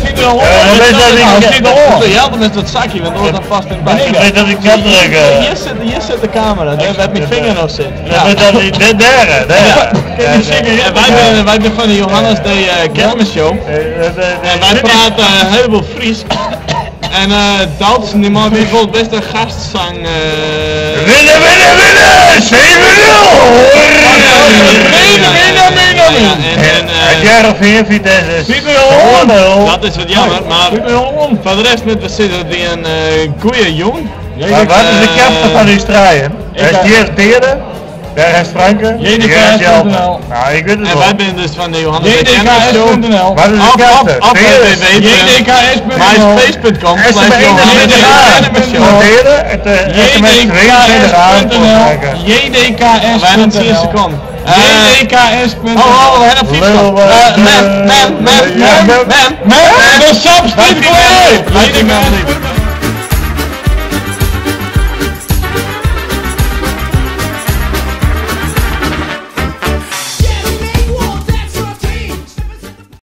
Stiet er al Ja, oan? weet dat ik- Stiet er al oan. Jelten is dat zakje, want anders dan past het bij. Weet dat ik kan drukken. Hier zit de camera, daar waar mijn vinger nog zit. Ja. Weet dat ik, daar, daar, daar. En wij zijn van de Johannes de Kermis Show. En wij praten een heleboel Fries. En Duits, die man bijvoorbeeld best een gastzang. Winnen, winnen, winnen! 7-0! Winnen, winnen, winnen, winnen. En, Het jaar of 4 Vitesse is Stiet er al oan. 0. dat is wat jammer, maar Stiet er al oan. voor de rest met we zitten die een goeie jong. Maar wat is de captain van die strijen? Hij is hier Deren, daar is Franke, hier is Jelten. JDKS.nl. Nou, ik weet het En wel. wij zijn dus van de Johannes de Kermis Show. JDKS.nl. Wat is de Of, captain? of, of Deren. JDKS.nl. myspace.com slash SMS Johannes de Kermis Show. Deren, het SMS 22 aan voor Franke. JDKS.nl. Bijna 10 seconden. JDKS.nl. Oh, oh, we hebben een Lul, fiets. Man, man, man, man, man. Man, de sap stiet klaar. Wij